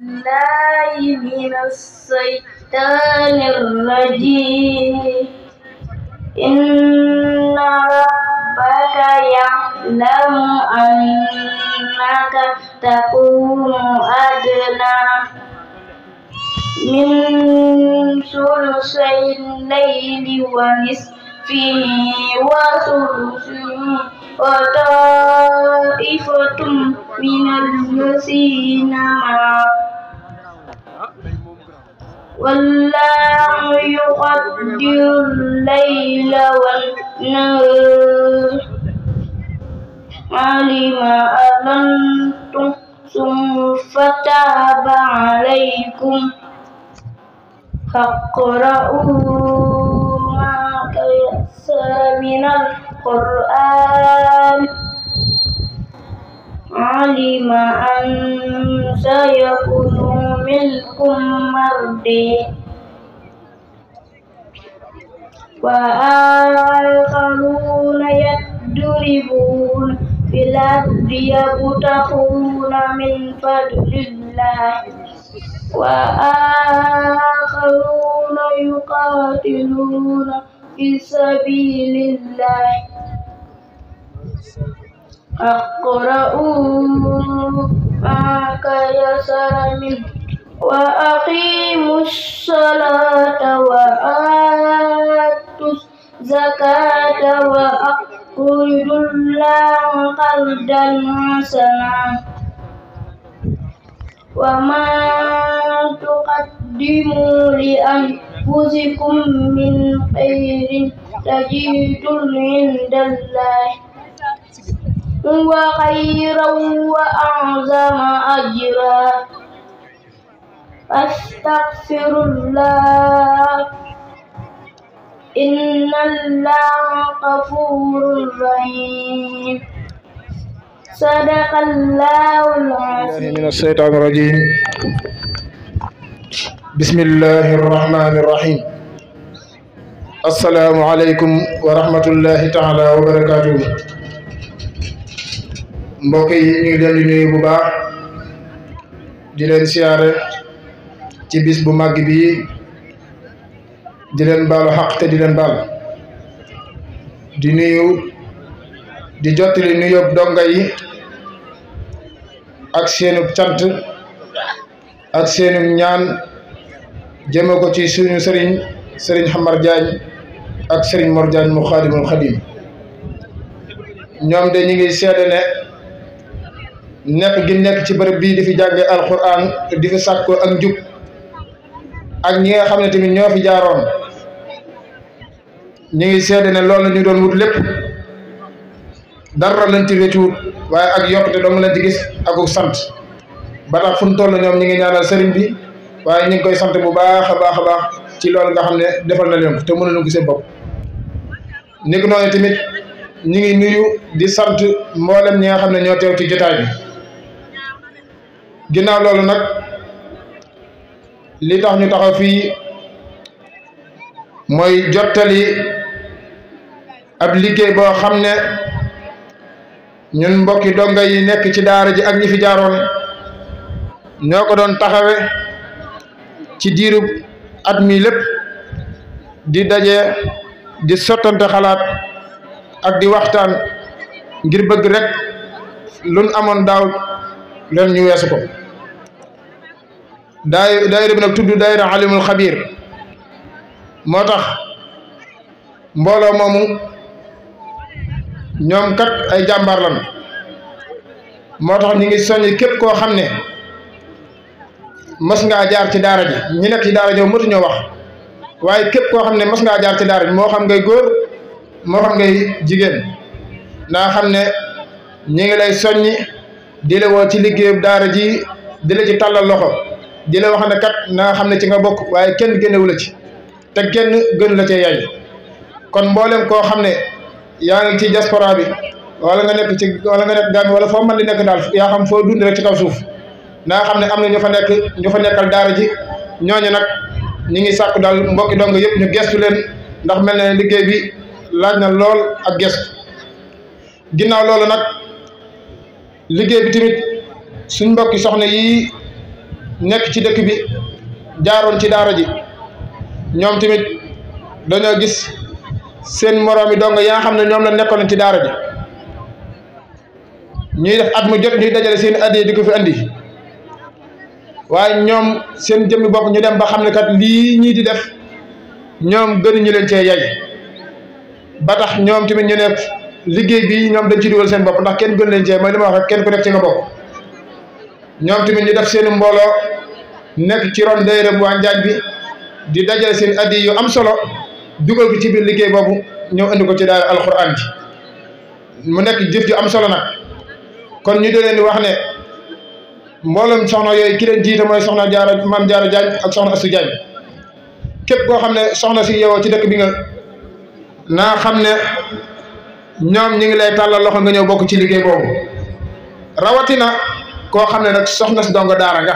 الله من الشيطان الرجيم إن ربك يعلم أنك تقوم أدنى من ثلثي الليل ونصفه وثلثه وطائفة من الذين معه والله يقدر الليل والنهار علم أن تحصوا فتاب عليكم فاقرؤوا ما تيسر من القرآن علم أن سيكون منكم مرضى وآخرون يضربون في الأرض يبتغون من فضل الله وآخرون يقاتلون في سبيل الله اقرؤوا ما تيسر منه وأقيموا الصلاة وآتوا الزكاة وأقرضوا الله قرضا حسنا وما تقدموا لأنفسكم من خير تجدوه عند الله هو خيرا وأعظم أجرا أستغفر الله إن الله غفور رحيم صدق الله العظيم من الشيطان الرجيم بسم الله الرحمن الرحيم السلام عليكم ورحمة الله تعالى وبركاته mbokk yi ñu ngi leen di nuyu bu baax di leen siyaare ci bis bu màgg bi di leen baalu xaq te di leen baal di nuyu di jottali nuyoo donga yi ak seenub cant ak seenub ñaan jëme ko ci suñu sëriñ Xamar Jaañ ak sëriñ Mor Jaañ mu Xaadimul Xadim ñoom de ñu ngi seede ne nekk gi nekk ci bërëb bii di fi jànge alquran di fi sàkkoo ak njub ak ñi nga xam ne tamit ñoo fi jaaroon ñu ngi seede ne loolu la ñu doon wut lépp dara lañ ci wétuwut waaye ak yokkute dong lañ ci gis ak sant ba tax fu mu toll ñoom ñi ngi ñaanal sëriñ bi waaye ñu ngi koy sant bu baax a baax a baax ci loolu nga xam ne defal na leen ko te mënuñu ko seen bopp ni ko noonu tamit ñu ngi nuyu di sant mboolem ñi nga xam ne ñoo teew ci jotaay bi ginnaaw loolu nag li tax ñu taxaw fii mooy jottali ab liggéey boo xam ne ñun mbokki donga yi nekk ci daara ji ak ñi fi jaaroon ñoo ko doon taxawe ci diirub at mi lépp di daje di sottante xalaat ak di waxtaan ngir bëgg rek luñ amoon daaw leen ñu weesu ko daayira bi nag tudd daayira alimul xabir moo tax mbooloo moomu ñoom kat ay jàmbaar lan moo tax ñu ngi soññ képp koo xam ne mas ngaa jaar ci daara ji ñi nekk ci daara ji mëtuñoo wax waaye képp koo xam ne mas ngaa jaar ci daara ji moo xam ngay góor moo xam ngay jigéen naa xam ne ñi ngi lay soññi di la woo ci liggéeyu daara ji di la ci tàllal loxo di la wax ne kat naa xam ne ci nga bokk waaye kenn génnewu la ci te kenn gënu la cee yaay kon mboolem koo xam ne yaa ngi ci diaspora bi wala nga nekk Gambie wala foo mën di nekk daal yaa xam foo dund rek ci kaw suuf naa xam ne am na ñu fa nekkal daara ji ñooñu nag ñi ngi sàkku daal mbokki dong yëpp ñu gestu leen ndax mel na ne liggéey bi laaj na lool ak gestu ginnaaw loolu nag liggéey bi tamit suñ mbokki soxna yi nekk ci dëkk bi jaaroon ci daara ji ñoom tamit dañoo gis seen moroom yi dong yaa xam ne ñoom la nekkoon ci daara ji ñuy def at mu jot ñuy dajale seen addiya di ko fi andi waaye ñoom seen jëmmi bopp ñu dem ba xam ne kat lii ñii di def ñoom gënuñu leen cee yay ba tax ñoom tamit ñu ne liggéey bi ñoom dañ ci dugal seen bopp ndax kenn gën leen cee mooy li ma wax rek kenn ku nekk ci nga bokk ñoom tamit ñu def seen mbooloo nekk ci ron daayira bu waa Njaañ bi di dajale seen addiya yu am solo dugal ko ci biir liggéey boobu ñëw andi ko ci daara alxuraan ji mu nekk jëf ju am solo nag kon ñu di leen di wax ne mboolem soxna yooyu ki leen jiite mooy soxna Jaara Maam Jaara Jaañ ak soxna Astu Jaañ képp koo xam ne soxna si yeewoo ci dëkk bi nga naa xam ne ñoom ñi ngi lay tàllal loxo nga ñëw bokk ci liggéey boobu rawatina koo xam ne nag soxna si dongo daara nga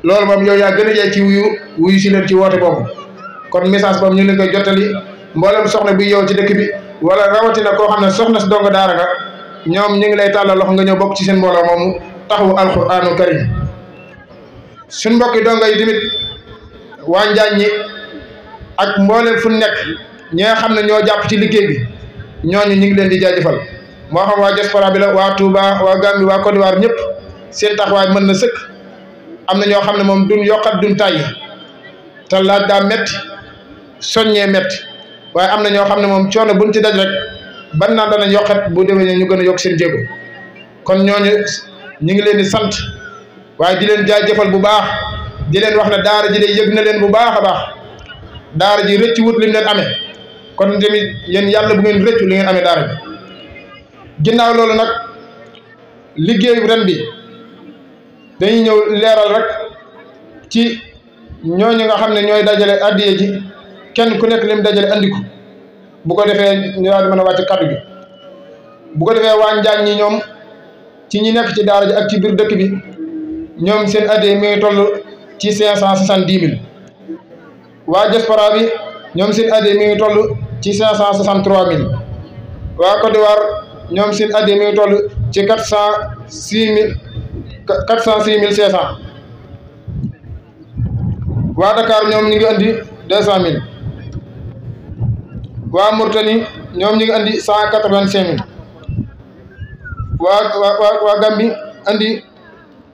loolu moom yow yaa gën a jey ci wuyu si leen ci woote boobu kon message boobu ñu ngi leen koy jottali mboolem soxna bi yeewoo ci dëkk bi wala rawatina koo xam ne soxna si dongo daara nga ñoom ñu ngi lay tàllal loxo nga ñëw bokk ci seen mbooloo moomu taxawu alquraanu karim suñ mbokki dongo yi tamit waa Njaañ ñi ak mboolem fu nekk ñi nga xam ne ñoo jàpp ci liggéey bi ñooñu ñu ngi leen di jaajëfal moo xam waa diaspora bi la waa Touba waa Gambie waa Côte d'Ivoire ñëpp seen taxawaay mën na sëkk am na ñoo xam ne moom duñ yokkat duñ tàyyi te laaj daa métti soññee métti waaye am na ñoo xam ne moom coono buñ ci daj rek ban naa danañ yokkat bu déwénee ñu gën a yokk seen jéego kon ñooñu ñu ngi leen di sant waaye di leen jaajëfal bu baax di leen wax ne daara ji de yëg na leen bu baax a baax daara ji rëcc wut li mu leen amee kon tamit yéen yàlla bu ngeen rëccu li ngeen amee daara ji ginnaaw loolu nag liggéeyu ren bi dañuy ñëw leeral rek ci ñooñu nga xam ne ñooy dajale addiya ji kenn ku nekk lim dajale andiku bu ko defee ñu daal di mën a wàcc kaddu gi bu ko defee waa Njaañ ñi ñoom ci ñi nekk ci daara ji ak ci biir dëkk bi ñoom seen addiya mi ngi toll ci 570 000 waa diaspora bi ñoom seen addiya mi ngi toll ci 563 000 waa Côte d'Ivoire ñoom seen addiya mi ngi toll ci 406 500 waa Dakar ñoom ñu ngi andi 200 000 waa Mauritanie ñoom ñu ngi andi 185 000 waa Gambie andi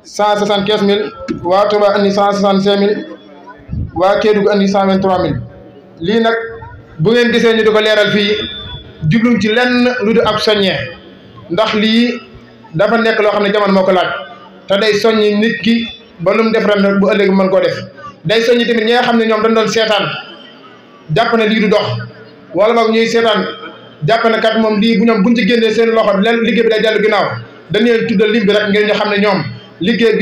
175 000 waa Touba andi 165 000 waa Kédougou andi 123 000 lii nag bu ngeen gisee ñu di ko leeral fii jubluñ ci lenn lu du ab soññee ndax lii dafa nekk loo xam ne jamono moo ko laaj te day soññi nit ki ba lu mu def ren bu ëllëg mën koo def day soññi tamit ñi nga xam ne ñoom dañ doon seetaan jàpp ne lii du dox wala boog ñuy seetaan jàpp ne kat moom lii bu ñoom buñ ci génnee seen loxo leen liggéey bi day dellu ginnaaw dañu leen tuddal lim bi rek ngir ñu xam ne ñoom liggéey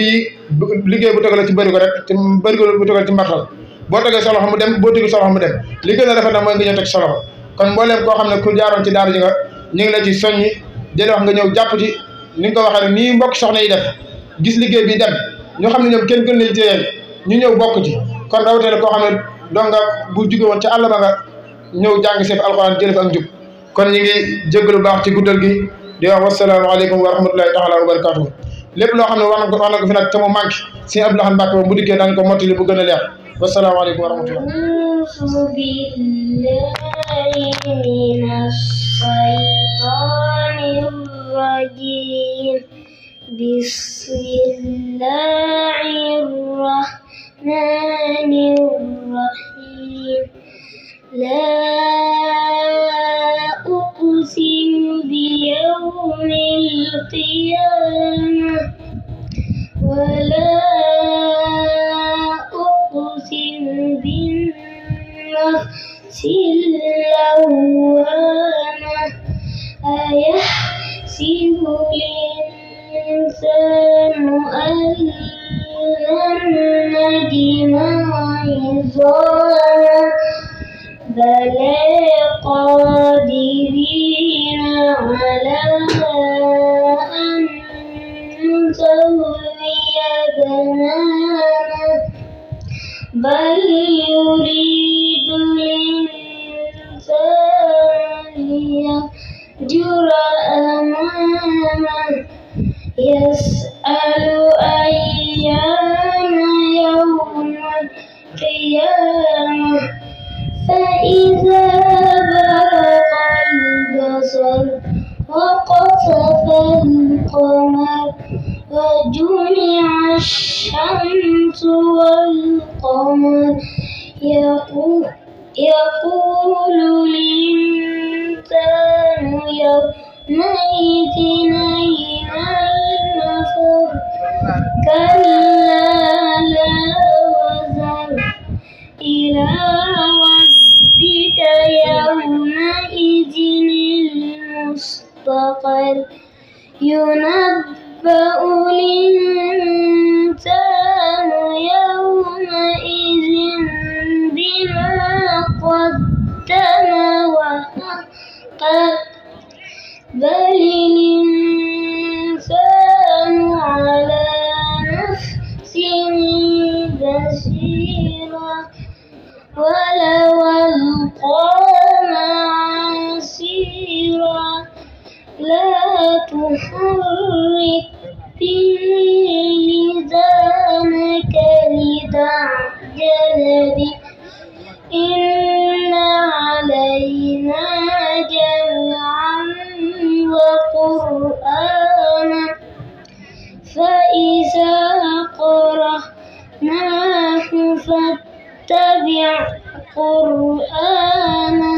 bu tegal ci bërigo rek ci bërigo bu tegal ci mbartal boo tegee sa loxo mu dem boo tegee sa loxo mu dem li gën a rafet nag mooy nga ñëw teg sa loxo kon mbooleem koo xam ne ku jaaroon ci daara ji nga ñu ngi la ci soññi jële wax nga ñëw jàpp ci ni nga ko waxee nii mbokk soxna yi def gis liggéey bi dem ñu xam ne ñoom kenn gën leen téyeel ñu ñëw bokk ci kon rawatina koo xam ne donc nga bu jóge woon ci àll ba nga ñëw jàng seef alxuraan jële fa ak njub kon ñu ngi jéggalu baax ci guddal gi di wax wasalaamaaleykum wa rahmatulahi taala wa barakatuhu lépp loo xam ne wax na ko fi nag te mu manqué si Abdoulaye Mbacke moom bu dikkee daan ko mottali bu gën a leer wasalaamaaleykum wa rahmatullah بسم الله الرحمن الرحيم لا أقسم بيوم القيامة ولا أقسم بالنفس اللوامة أيحسب الإنسان أن لن نجمع عظاما بلى قادرين على أن نسوي بنانا بل يريد الإنسان ليفجر أمامه يسأل أيان فإذا برق البصر وخسف القمر وجمع الشمس والقمر يقول الإنسان يومئذ أين المفر كلا لا وزر إلى ربك يومئذ المستقر ينبأ الإنسان يومئذ بما قدم وأخر بل الإنسان على نفسه بصيرة ولو ألقى معاذيره لا تحرك به لسانك لتعجل به إن علينا جمعا وقرآنا فإذا قرأناه فاتبع قرآنه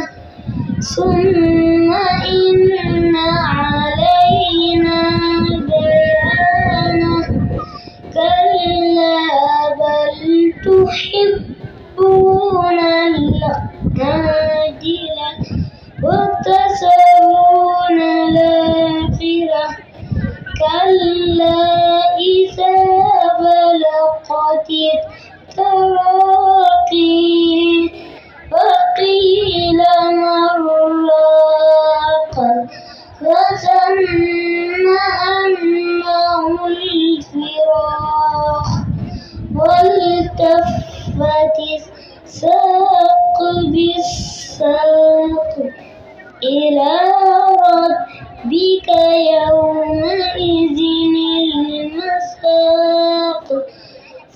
ثم إن علينا بيانه كلا بل تحبون العاجلة وتذرون الآخرة كلا إذا بلغت التراقي وقيل من راق وظن أنه الفراق والتفت الساق بالساق إلى ربك يومئذ المساق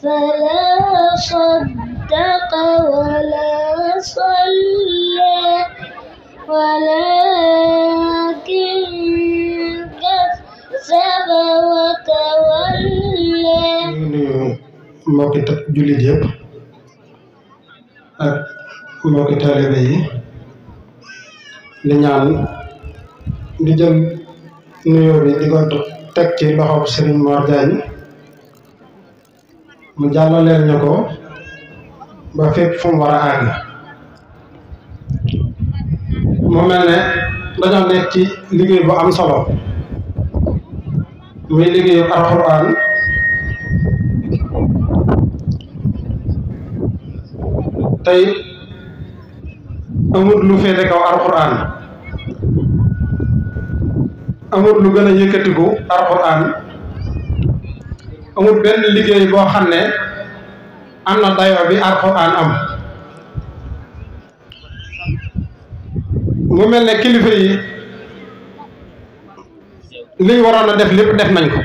فلا صدق ولا صلى ولكن كذب وتولى. mbokki jullit yëpp ak mbokki taalibe yi di ñaan di jël nuyoo bi di ko teg ci loxob Serigne Mor Diagne mu jàllaleel ñu ko ba fépp fu mu war a àgg. mu mel ne dañoo nekk ci liggéey bu am solo muy liggéeyu alxuraan tey amut lu féete kaw alxuraan amut lu gën a yëkkatiku alxuraan amut benn liggéey boo xam ne am na dayoo bi alxuraan am. mu mel ne kilifa yi liñ waroon a def lépp def nañ ko.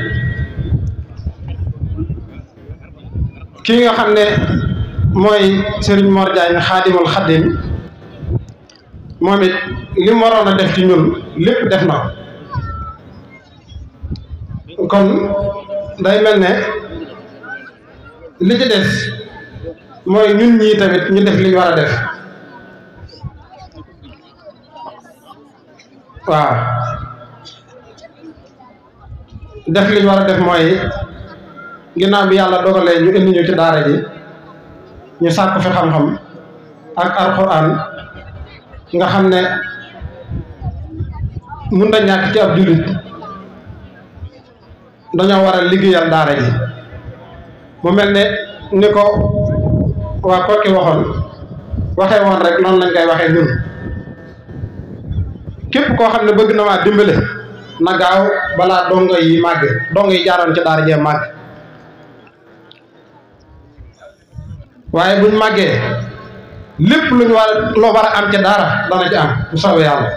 kii nga xam ne mooy Serigne Mor Diagne xaadimul xaddim moom it li mu waroon a def ci ñun lépp def na ko kon day mel ne li ci des mooy ñun ñii tamit ñu def li ñu war a def. waaw def li ñu war a def mooy ginnaaw bi yàlla dogalee ñu indi ñu ci daara ji ñu sàkk fi xam-xam ak alxuraan nga xam ne mun na ñàkk ci ab jullit dañoo war a liggéeyal daara ji mu mel ne ni ko waa Kokki waxee woon rek noonu lañ koy waxee ñun képp koo xam ne bëgg na maa dimbale na gaaw balaa dongo yi màgg dongo yi jaaroon ci daara jee màgg waaye buñ màggee lépp luñ loo war a am ci daara dana ci am bu soobee yàlla.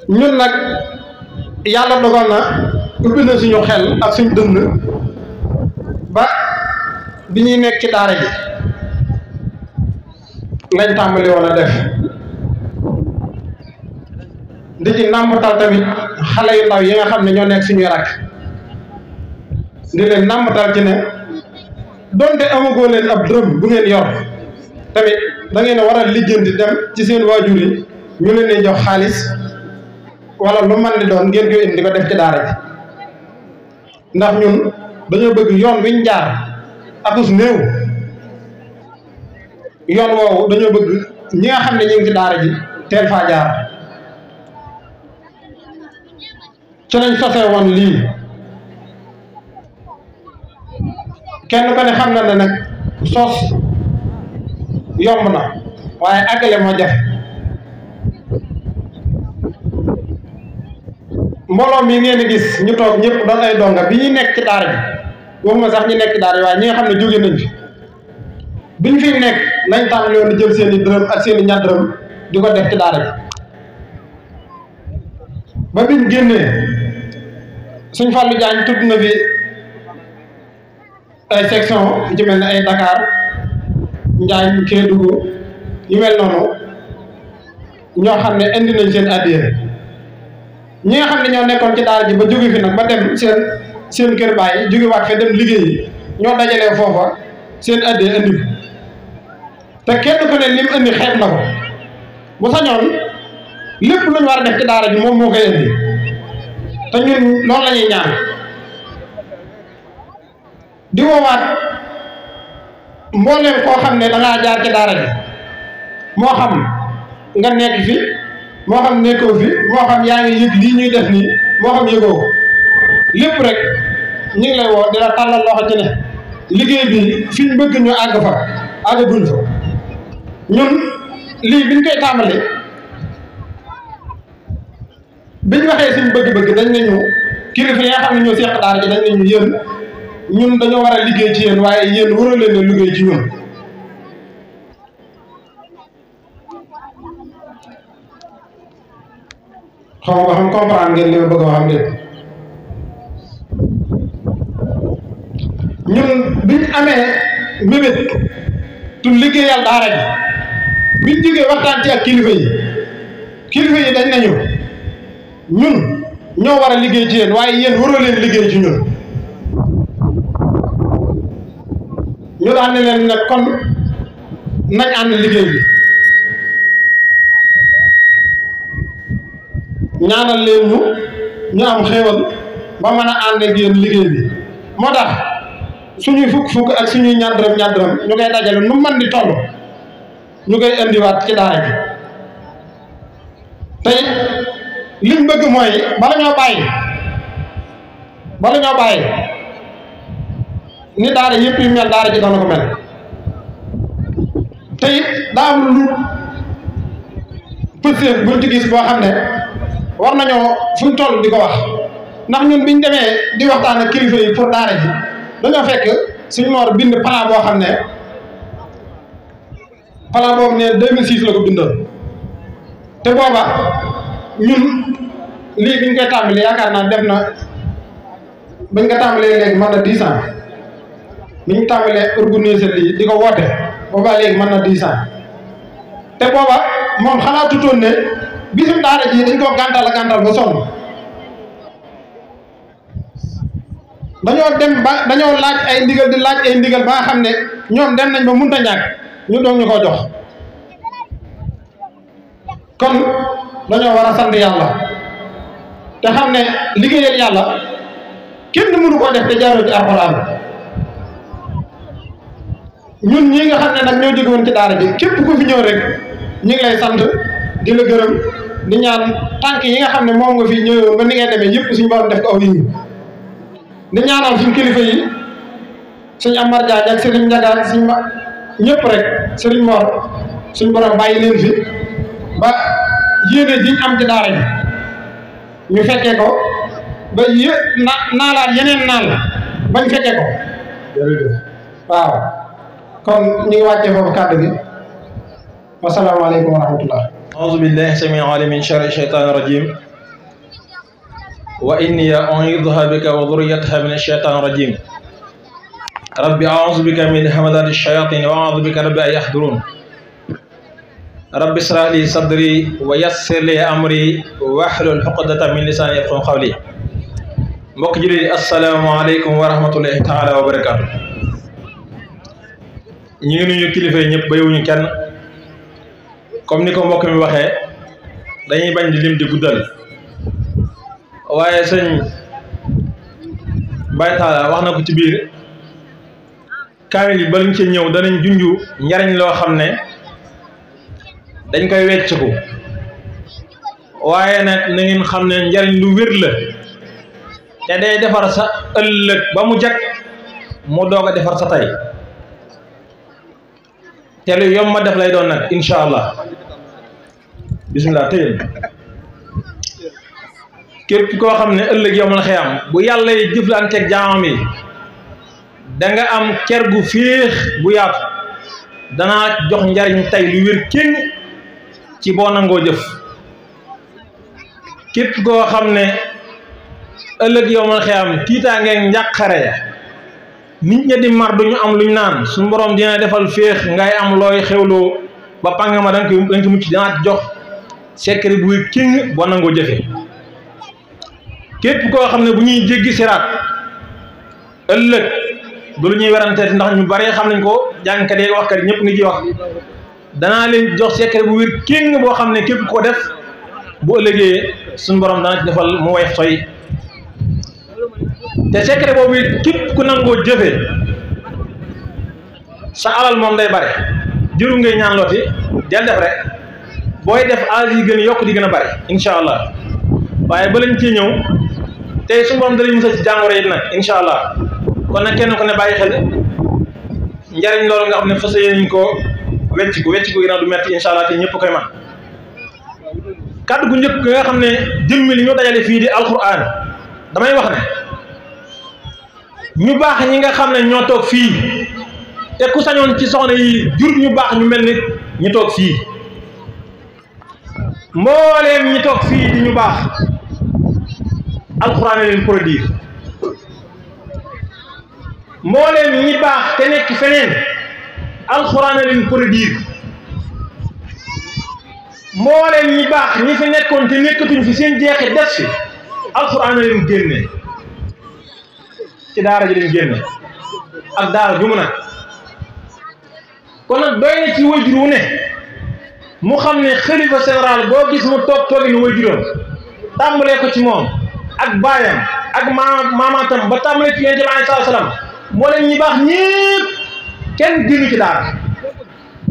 ñun nag yàlla dogal na ubbi na suñu xel ak suñu dënn ba bi ñuy nekk ci daara ji lañ tàmbali woon a def di ci nàmbatal tamit xale yu ndaw yi nga xam ne ñoo nekk suñuy rakk di leen nàmbatal ci ne donte amagoo leen ab dërëm bu ngeen yor tamit da ngeen a war a lijjanti dem ci seen waajur yi ñu leen di jox xaalis wala lu man di doon ngeen koy indi di ko def ci daara ji ndax ñun dañoo bëgg yoon wiñ jaar akus néew yoon woowu dañoo bëgg ñi nga xam ne ñu ngi ci daara ji teel faa jaar ci lañ sosee woon lii kenn ko ne xam na ne nag sos yomb na waaye àggale moo jafe mbooloo mi ngeen di gis ñu toog ñëpp doon ay donga bi ñuy nekk ci daara bi waxuma sax ñu nekk ci daara bi waaye ñi nga xam ne jóge nañ fi biñ fi nekk lañ tàmbali woon di jël seen i dërëm ak seen i ñaar dërëm di ko def ci daara bi ba biñ génnee suñ Fallou Diagne tudd na fi ay section yu ci mel ne ay Dakar Njaañ Kédougou yu mel noonu ñoo xam ne indi nañ seen addiya ñi nga xam ne ñoo nekkoon ci daara ji ba jóge fi nag ba dem seen kër baay jóge waat fe dem liggéeyi ñoo dajalee foofa seen addiya indi ko te kenn ku ne lim indi xeeb na ko bu sañoon lépp lu ñu war a def ci daara ji moom moo koy indi te ñun loolu la ñuy ñaan di woowaat mbooleem koo xam ne da ngaa jaar ci daara ji moo xam nga nekk fi moo xam nekkoo fi moo xam yaa ngi yëg lii ñuy def nii moo xam yëgoo ko lépp rek ñu ngi lay woo di la tàllal loxo ci ne liggéey bi fi ñu bëgg ñu àgg fa àggaguñ fa ñun lii biñ koy tàmbali biñ waxee suñ bëgg-bëgg dañ ne ñu kilifa yi nga xam ne ñoo seq daara ji dañ ne ñu yéen ñun dañoo war a liggéey ci yéen waaye yéen waroo leen a liggéey ci ñun xaw nga xam comprendre ngeen li ma bëgg a wax am déet ñun biñ amee mébét tu liggéeyal daara ji biñ jógee waxtaan ci ak kilifa yi dañ nañu ñun ñoo war a liggéey ci yéen waaye yéen waroo leen liggéey ci ñun ñu daan ne leen nag kon nañ ànd liggéey bi ñaanal leen ñu am xéewal ba mën a ànd ak yéen liggéey bi moo tax suñuy fukk ak suñuy ñaar dërëm ñu koy dajale nu man di toll ñu koy indiwaat ci daara bi tey liñ bëgg mooy bala ñoo bàyyi ni daara yëpp yu mel daara ji doon na ko mel te it daa am lu pëstéef buñ ci gis boo xam ne war nañoo fuñ toll di ko wax ndax ñun biñ demee di waxtaan ak kilifa yi pour daara ji dañoo fekk suñu moor bind plan boo xam ne plan boobu ne 2006 la ko bindoon te booba ñun lii biñ koy tàmbali yaakaar naa def na bañ ko tàmbalee léegi mën na 10 ans bi ñu tàmbalee organiser lii di ko woote booba léegi mën na 10 ans te booba moom xanaa tutoon ne bisum daara ji dañ koo gàntal ba sonn dañoo laaj ay ndigal ba nga xam ne ñoom dem nañ ba mënut a ñàkk ñu doog ñu ko jox kon dañoo war a sant yàlla te xam ne liggéeyal yàlla kenn mënu koo def te jaaroo ci alxuraan ñun ñi nga xam ne nag ñoo jóge woon ci daara ji képp ku fi ñëw rek ñu ngi lay sant di la gërëm di ñaan tànk yi nga xam ne moom nga fi ñëwoon ba ni ngay demee yëpp suñu borom def ko aw yi di ñaanal suñ kilifa yi suñ Amar Diagne ak Serigne Ndiaga suñ ñëpp rek Serigne Mor suñ borom bàyyi leen fi ba yéene jiñ am ci daara ji ñu fekkee ko ba naalaat yeneen naal bañ fekkee ko waaw kon ñu ngi wàccee foofu kàddu gi wasalaamaaleykum wa rahmatullah أعوذ بالله السميع العليم من شر الشيطان الرجيم وإني أعيذها بك وذريتها من الشيطان الرجيم رب أعوذ بك من همزات الشياطين وأعوذ بك رب أن يحضرون rabbi ishrah li sadri wa yassir li amri wahlul uqdatan min lisani yafqahu qawli. mbokk jullit yi asalaamaaleykum wa rahmatullahi taala wa barakaatu. ñu ngi nuyu kilifa yi ñëpp bayuñu kenn comme ni ko mbokk mi waxee dañuy bañ di lim di guddal waaye sëñ Baye Talla wax na ko ci biir kaamil yi balañ ci ñëw danañ junju njariñ loo xam ne dañ koy wecciku waaye nag na ngeen xam ne njariñ lu wér la te day defar sa ëllëg ba mu jag mu doog a defar sa tey te lu yomb ma def lay doon nag incha allah bisimilah tëyel képp koo xam ne ëllëg yow mal xiyam bu yàlla yi jëflanteeg jaamam yi da nga am ker gu féex bu yaatu danaa jox njariñ tey lu wér kenn ci boo nangoo jëf képp koo xam ne ëllëg yow mal xiyam tiitaangeeg njàqare ya nit ña di mar duñu am luñ naan suñu borom dina defal féex ngay am looy xewloo ba panga ma danga ko mucc dinaa jox secret bu wér kenn boo nangoo jëfe képp koo xam ne bu ñuy jéggi siraat ëllëg du lu ñuy werante ndax ñu bari xam nañ ko jàngkat yi waxkat yi ñëpp ngi ci wax danaa leen jox secret bu wér kéng boo xam ne képp ko def bu ëllëgee suñu borom dana ci defal mu way soy te secret boobu képp ku nangoo jëfe sa alal moom day bare jëru ngay ñaan looti del def rek booy def alal yi gën a yokk di gën a bare incha allah waaye ba lañ ci ñëw tey suñu borom danañ musal ci jàngoro yi nag incha allah kon nag kenn ku ne bàyyi xel njariñ loolu nga xam ne fas yéene nañ ko wecciku yi nag du metti incha allah te ñëpp koy man kàddu gu njëkk nga xam ne jëmmi li ñu dajale fii di alquran damay wax ne ñu baax ñi nga xam ne ñoo toog fii te ku sañoon ci soxna yi jur ñu baax ñu mel ni ñu toog fii mbooleem ñi toog fii di ñu baax alquran leen produire mbooleem ñi baax te nekk feneen alxuraan a leen produire mbooleem ñi baax ñi fi nekkoon te nekkatuñ fi seen jeexi des fi alxuraan a leen génne ci daara ji leen génne ak daara ju mu nag kon nag doy na ci wajur wu ne mu xam ne xalifa général boo gis mu toog toogin wajuram tàmbalee ko ci moom ak baayam ak maamaatam ba tàmbalee ci yonent bi alayhi salaam moo leen ñi baax ñépp kenn génnu ci daara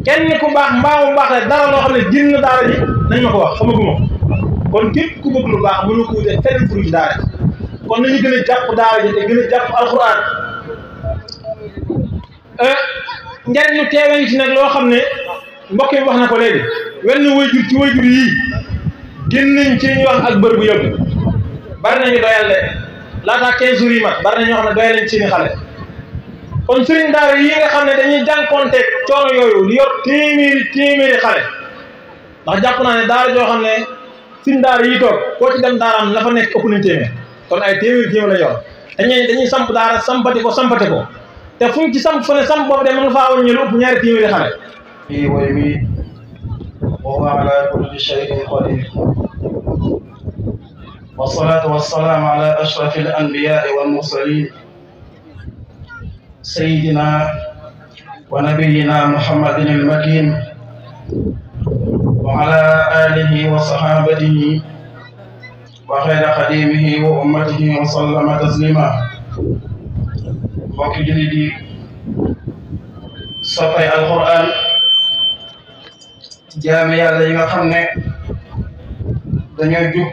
kenn ku baax mbaa mu baax la dara loo xam ne génn na daara ji nañ ma ko wax xamaguma ko kon képp ku bëgg lu baax mënu ko wute feneen fu ci daara kon nañu gën a jàpp daara ji te gën a jàpp alxuraan njariñ lu teewee ngi ci nag loo xam ne mbokk yi wax na ko léegi wenn wayjur ci wayjur yii génn nañ ci ñu wax ak bër bu yëpp bari nañu doyal de laata 15 jours yi mat bari na ñoo xam ne doyal nañ ci seeni xale kon sëriñ daara yi nga xam ne dañuy jànkonteeg coono yooyu di yor téeméeri xale ndax jàpp naa ne daara joo xam ne sëriñ daara yi toog koo ci dem daaraam la fa nekk ëpp nañ téeméer kon ay téeméer la yor dañuy samp daara sampati ko te fuñ ci samp fu ne samp boobu de mën nga faa wàññi lu ëpp ñaari téeméeri xale ويميت وهو على كل شيء قدير والصلاة والسلام على أشرف الأنبياء والمرسلين سيدنا ونبينا محمد المكين وعلى آله وصحابته وخير خديمه وأمته وسلم تسليما mbokk jullit yi soppay alquran jaami yàlla yi nga xam ne dañoo jug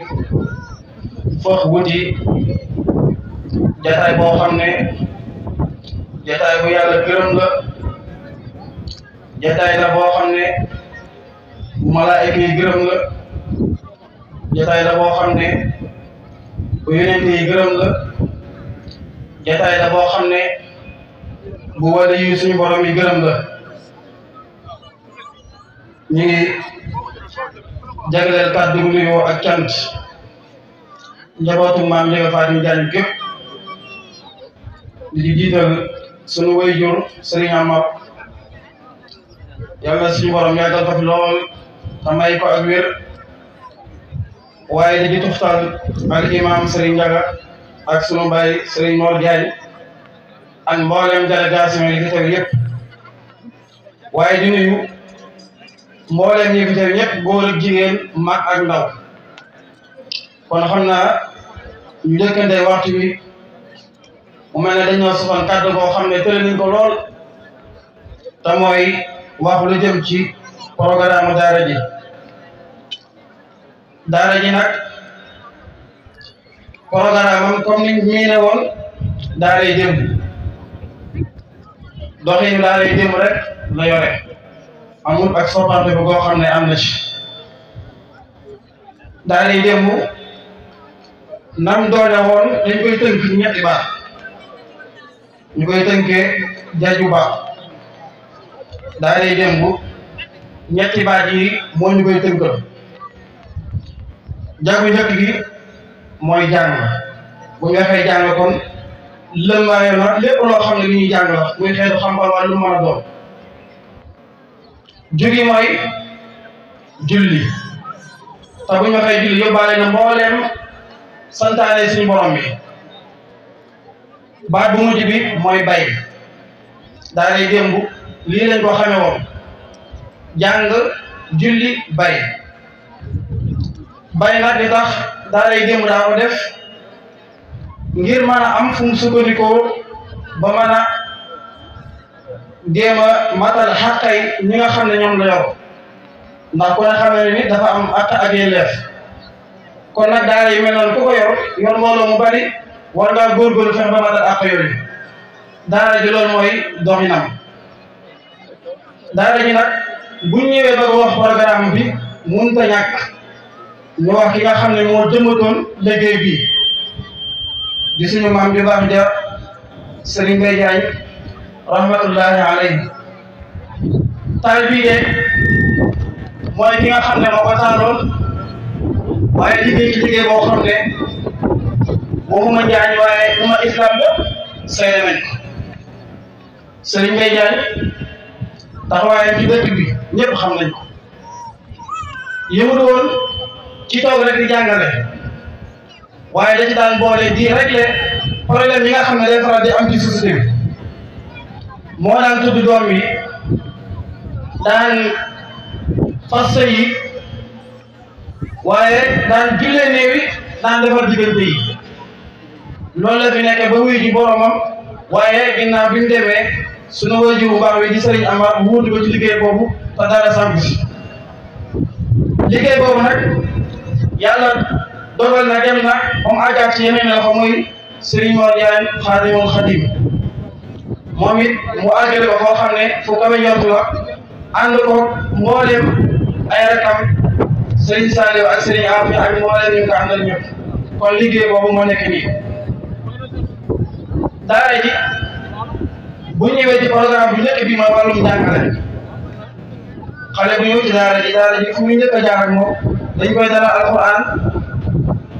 foog wuti jataay boo xam ne jataay bu yàlla gërëm la jataay la boo xam ne bu malaayika yi gërëm la jataay la boo xam ne bu yonent yi gërëm la jataay la boo xam ne bu wala yu suñu borom yi gërëm la ñu ngi jagleel kàddu gu nuyoo ak cant njabootu maam Ndiaga Fatim Diagne gépp di jiital sunu wayjur Serigne Amar yàlla suñu borom yàggal ko fi lool te may ko ak wér waaye di tuftal al imam Serigne Ndiaga ak sunu baay Serigne Mor Diagne ak mboolem délégation yi fi teew yëpp waaye di nuyu mboolem ñi fi teew ñëpp góor ak jigéen mag ak ndaw kon xam naa ñu dëkkandee waxtu wi mu mel ne dañoo soxal kàddu boo xam ne tële nañ ko lool te mooy wax lu jëm ci programme daara ji nag programme am comme ni miine woon daara yi démb doxinu daara yi démb rek la yore amul ak soppante bu goo xam ne am na ci daara yi démb nam doone woon dañ koy tënk ñetti baat ñu koy tënkee jaju ba daara yi démb ñetti baat yi moo ñu koy tënkal jagu njëkk gi mooy jàng bu ñu waxee jàng kon lëmbaayo na lépp loo xam ne li ñuy jàng la muy xeetu xam-xam wala lu mën a doon jugi mooy julli te bu ñu waxee julli yóbbaale na mbooleem santaane suñu borom bi baat bu mujj bi mooy bay daa lay démb lii lañ ko xame woon jàng julli bay nag di tax daa lay démb daa ko def ngir mën a am fu mu sukkandikoo ba mën a jéem a matal xàqay ñi nga xam ne ñoom la yor ndax ku ne xamee ne nit dafa am àq ak yelleef kon nag daara yi mel noonu ku ko yor mbooloo mu bari war ngaa góorgóorlu fexe ba matal àq yooyu daara ji loolu mooy doxinam daara ji nag buñ ñëwee ba wax programme bi mënut a ñàkk ñu wax ki nga xam ne moo jëmbatoon liggéey bi di suñu maam ju baax ja Serigne Mbaye Diagne rahmatullahi alayhi taal bii de mooy ki nga xam ne moo ko taaloon waaye liggéey ci liggéey boo xam ne waxuma Diagne waaye umma islam bépp seede nañ ko Serigne Mbaye Diagne taxawaayam ci dëkk bi ñëpp xam nañ ko yëngu woon ci toog rek di jàngale waaye da ci daan boole di régler problème yi nga xam ne day faral di am ci société bi moo daan tudd doom yi daan fas yi waaye daan jullee néew yi daan defar diggante yi loolu la fi nekk ba wuyu ji boromam waaye ginnaaw bi mu demee sunu wajur bu baax wi di Serigne Amar wuutu ko ci liggéey boobu te dara sànq si liggéey boobu nag yàlla dogal na dem na moom àggaat ci yeneen la ko muy Serigne Mor Diagne Xaadimul Xadim moom it mu àggale ko foo xam ne fu kawe njortu la ànd ko mboolem ay rakam Serigne Saliou ak Serigne Afi ak mboolem ñu ko àndal ñëpp kon liggéey boobu moo nekk nii daara ji bu ñëwee ci programme bu njëkk bi mooy wàllum jàngale xale bu ñëw ci daara ji fu muy njëkk a jaar ak moom dañ koy dalal alxuraan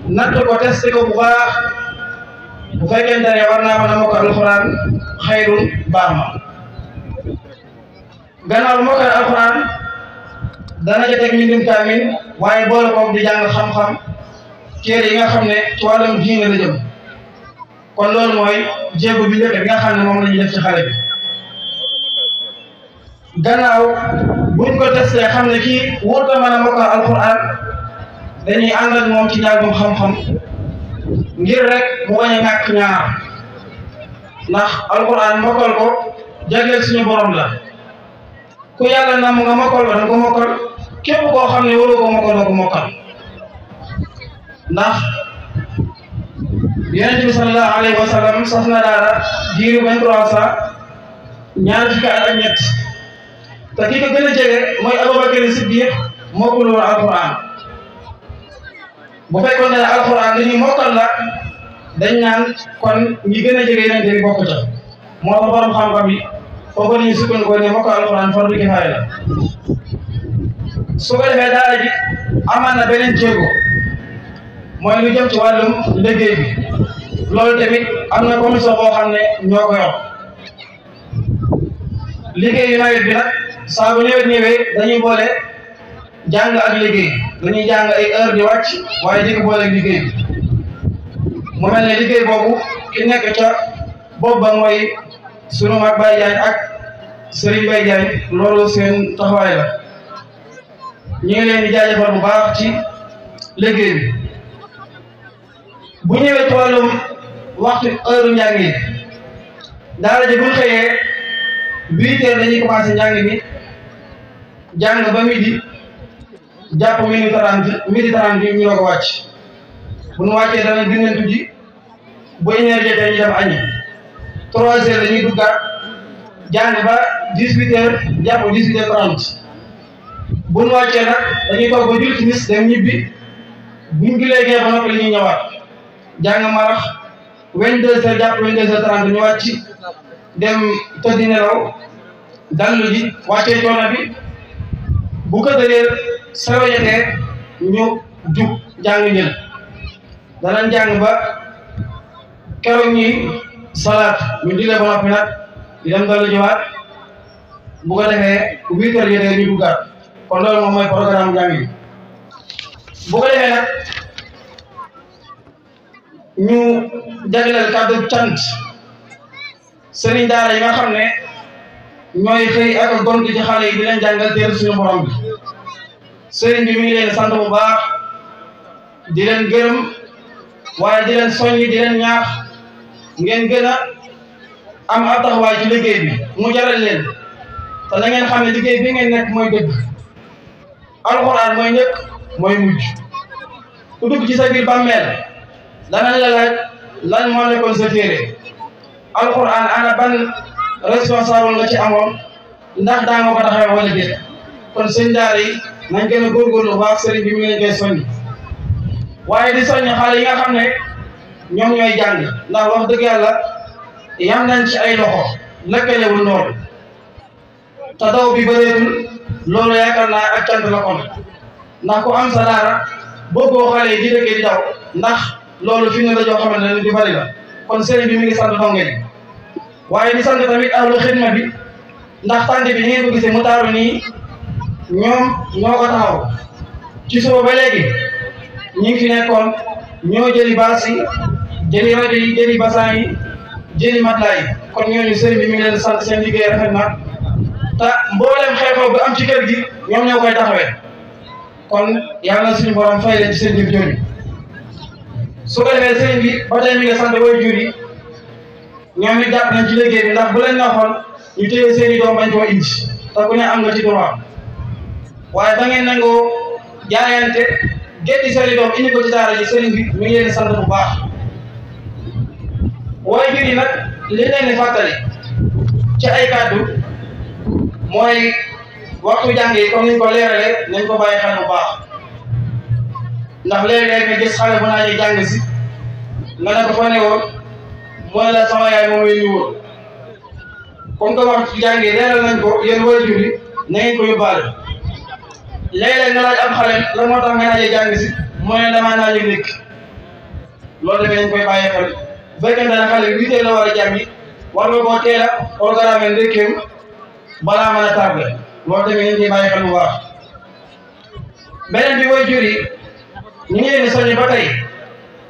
natt ko testé ko bu baax bu fekkente ne war naa mën a mokkal alxuraan xayrun baax ma gannaaw mokkal alxuraan dana ca teg mbindum kaamil waaye boole ko di jàng xam-xam téere yi nga xam ne ci wàllum diine la jëm kon loolu mooy jéego bi njëkk bi nga xam ne moom la ñuy def ci xale bi gannaaw buñ ko testé xam ne kii wóor na mën a mokkal alxuraan dañuy ànd ak moom ci njàngum xam-xam ngir rek mu bañ a ñàkk ñaar ndax alxuraan mokkal ko jagleel suñu borom la ku yàlla nam nga mokkal ko da nga ko mokkal képp koo xam ne waroo ko mokkal doo ko mokkal ndax Yonent bi sallallahu alayhi wa sallam sas na daara diiru 23 ans ñaar fukki at ak ñett te ki ko gën a jege mooy Abubakar Siddiq mokkul woon alxuraan bu fekkoon ne alxuraan dañuy mokkal la dañ naan kon ñi gën a jege Yonent bi bokk ca moo tax borom xam-xam yi foofu la ñuy sukkandikoo ne mokkal alxuraan fardu kifaaya la su ko defee daara ji amaan na beneen jéego mooy lu jëm ci wàllum liggéey bi loolu tamit am na commission boo xam ne ñoo ko yor liggéeyu nawet bi nag saa bu nawet ñëwee dañuy boole jàng ak liggéey dañuy jàng ay heure di wàcc waaye di ko boole liggéey bi mu mel ne liggéey boobu ki nekk ca bopp ba mooy sunu mag Baye Diagne ak Serigne Baye Diagne loolu seen taxawaay la ñu ngi leen di jaajëfal bu baax ci liggéey bi bu ñëwee ci wàllum waxtu heure njàng yi daara ji bu ñu xëyee 8 heures dañuy commencé njàng mi jàng ba midi jàpp midi 30 bi ñu doog a wàcc bu ñu wàccee danañ gënantu ji bu une heure jotee ñu dem añi 3 heures dañuy duggaat jàng ba 18 heures jàpp 18 heures 30 bu ñu wàccee nag dañuy toog ba julli timis dem ñibbi buñ julee gee ba noppi li ñuy ñëwaat jàng marax 22 heures jàpp 22 heures 30 ñu wàcc dem tëddi nelaw dallu ji wàccee coono bi bu ko dëgër sawetee ñu jug jàng jël danañ jàng ba keroog ñi salaat ñu digle ba noppi nag di dem dallu jiwaat bu ko defee 8 heures jotee ñu duggaat kon loolu moom mooy programme jàng yi bu ko defee nag ñu jagleel kàddu cant sëriñ daara yi nga xam ne ñooy xëy ak gont ci xale yi di leen jàngal téere suñu borom bi sëriñ bi mi ngi leen sant bu baax di leen gërëm waaye di leen soññi di leen ñaax ngeen gën a am ab taxawaay ci liggéey bi mu jaral leen te na ngeen xam ne liggéey bi ngeen nekk mooy dëgg alxuraan mooy njëkk mooy mujj ku dugg ci sa biir bàmmeel danañ la laaj lan moo nekkoon sa téere alxuraan ana ban responsable nga ci amoon ndax daa nga ko taxawee wala déet kon sëñ daara yi nañ gën a góorgóorlu bu baax sëriñ bi mi ngi leen koy soññi waaye di soññ xale yi nga xam ne ñoom ñooy jàng ndax wax dëgg yàlla yam nañ ci ay loxo lëkkalewul noonu te daw bi bëreetul loolu yaakaar naa ak cant la kon ndax ku am sa daara bëggoo xale yi di dëkkee di daw ndax loolu fi ne la joo xamante ne di bari la kon sëriñ bi mi ngi sant donge yi waaye di sant tamit ahlu xidma bi ndax tànk bi ni ngeen ko gisee mu taaru nii ñoom ñoo ko taxaw ci suba ba léegi ñi ngi fi nekkoon ñoo jëli baas yi jëli rajo yi jëli basan yi jëli matelas yi kon ñooñu sëriñ bi mi ngi leen sant seen liggéey rafet na te mboolem xew-xew bi am ci kër gi ñoom ñoo koy taxawee kon yàlla na suñu borom fay leen ci seen jëf jooju su ko defee sëriñ bi ba tey mi ngi sant waajur yi ñoom it jàpp nañ ci liggéey bi ndax bu leen neexoon ñu téye seen i doom bañ koo indi te ku ne am nga ci droit waaye ba ngeen nangoo jaayante gétti seen i doom indi ko ci daara ji sëriñ bi mi ngi leen di sant bu baax waajur yi nag li leen di fàttali ci ay kàddu mooy waxtu jàng yi comme niñ ko leeralee nañ ko bàyyi xel bu baax ndax léeg-léeg nga gis xale bu naajee jàng si nga ne ko fa ne woon mooy la sama yaay moom leen ñu wóor comme que waxtu jàng yi leeral nañ ko yéen waajur yi na ngeen ko yóbbaale léeg-léeg nga laaj am xale la moo tax nga naajee jàng si mooy ne damaa naajee nekk loolu tamit dañ koy bàyyi xel bu fekkente ne xale bi 8 heures la war a jàngi war nga koo teel a programme ndekkeem balaa mën a tardé loolu tamit dañ koy bàyyi xel bu baax beneen bi waajur yi ñu ngi leen di soññ ba tey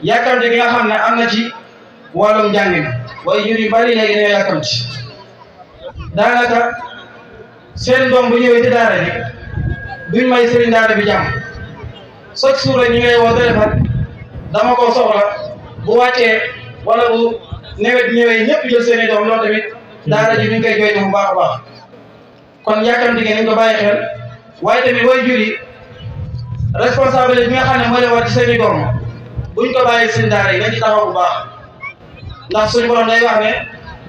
yàkkamti gi nga xam ne am na ci wàllum njàng mi waajur yu bari léegi dañoo yàkkamti daanaka seen doom bu ñëwee ci daara ji duñ may sëriñ daara bi jàmm chaque jour rek ñu ngi lay woo téléphone dama ko soxla bu wàccee wala bu nawet ñëwee ñëpp jël seen i doom loolu tamit daara ji ñu ngi koy jooytu bu baax a baax kon yàkkamti gi nañ ko bàyyi xel waaye tamit waajur yi responsabilité bi nga xam ne moo leen war ci seen i doom buñ ko bàyyi seen daara yi nañ ci taxaw bu baax ndax suñu borom day wax ne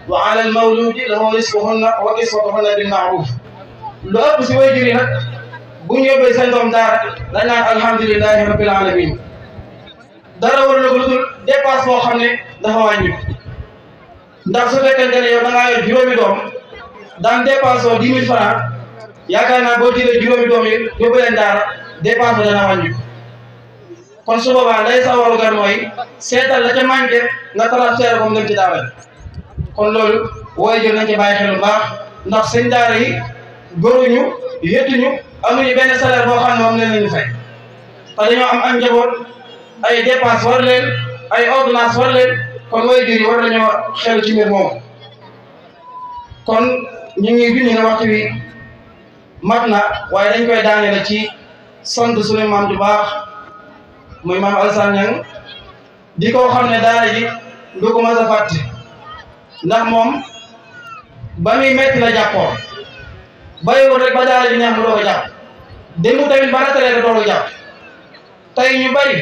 wa ala al mawludi lahu rizquhunna wa kiswatuhunna bil ma'ruf lu ëpp si waajur yi nag bu ñu yóbbee seen doom daara dañ naan alhamdulilahi rabbil alamin dara war na ko lu dul dépense boo xam ne dafa wàññi ndax su fekkente ne yow da ngaa yor juróomi doom daan dépense oo 10 000 francs yaakaar naa boo jëlee juróomi doom yi yóbbu leen daara dépense ba dana wàññi kon su boobaa lay sa warugar mooy seetal la ca manqué nga transféré ko mu dem ci daara kon loolu waajur nañ ci bàyyi xel bu baax ndax seen daara yi góoruñu yëttuñu amuñu benn salaire boo xam ne moom leen ñu fay te dañoo am ak njaboot ay dépense war leen ay ordonnance war leen kon waajur yi war nañoo xel ci mbir moomu kon ñu ngi bind ne waxtu wi mat na waaye dañ koy daaneel ci sant suñu maam ju baax muy maam Alassane Niang di ko xam ne daara ji du ko mas a fàtte ndax moom ba muy metti la jàppoon bàyyiwul rek ba daara ji neex mu doo ko jàpp démb tamit ba ratalee da doo ko jàpp tey ñu bari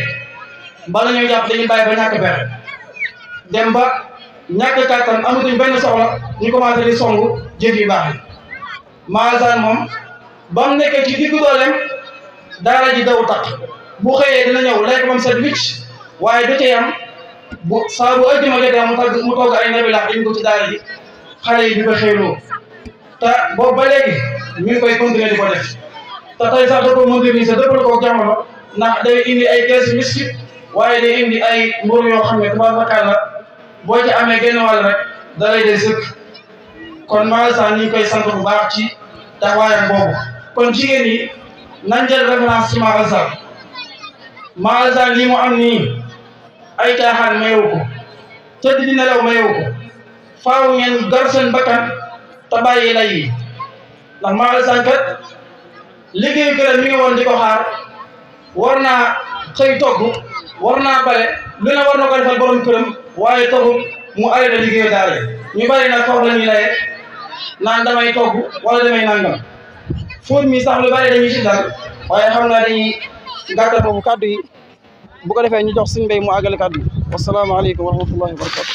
bala ñoo jàpp dañuy bàyyi ba ñàkk pexe dem ba ñàkk kàttan amatuñ benn soxla ñu commencé di songu jëf yu baax yi maam Alassane moom ba mu nekkee ci diggu dooleem daara ji daw takk bu xëyee dina ñëw lekk moom set wicc waaye du ci yam bu saa bu ëjjuma jotee mu togg ay nabi laax dañ ko ci daara ji xale yi di ko xéwloo te boobu ba léegi ñu ngi koy continuer di ko def te tey sax da ko moderniser dëppal ko jamono ndax day indi ay keesu miskit waaye day indi ay mburu yoo xam ne tubaarkalla boo ci amee genn wàll rek da lay day sëkk kon Maam Alassane ñu ngi koy sant bu baax ci taxawaayam boobu kon jigéen yi nañ jël référence ci Maam Alassane Maam Alassane lii mu am nii ay caaxaan mayewu ko tëdd di nelaw mayewu ko faaw ngeen gar seen bakkan te bàyyi lay yi ndax Maam Alassane kat liggéeyu këram mi ngi woon di ko xaar war naa xëy togg war naa bale lu ne war na ko defal borom këram waaye taxul mu arrêté liggéeyu daara ñu bari nag foofu la ñuy laye naan damay togg wala damay nangam fóot mi sax lu bari dañuy ci dal waaye xam naa dañuy gàttal foofu kàddu yi bu ko defee ñu jox suñu mbéy mu àggale kàddu yi wasalaamaaleykum wa rahmatullahi wa barakatu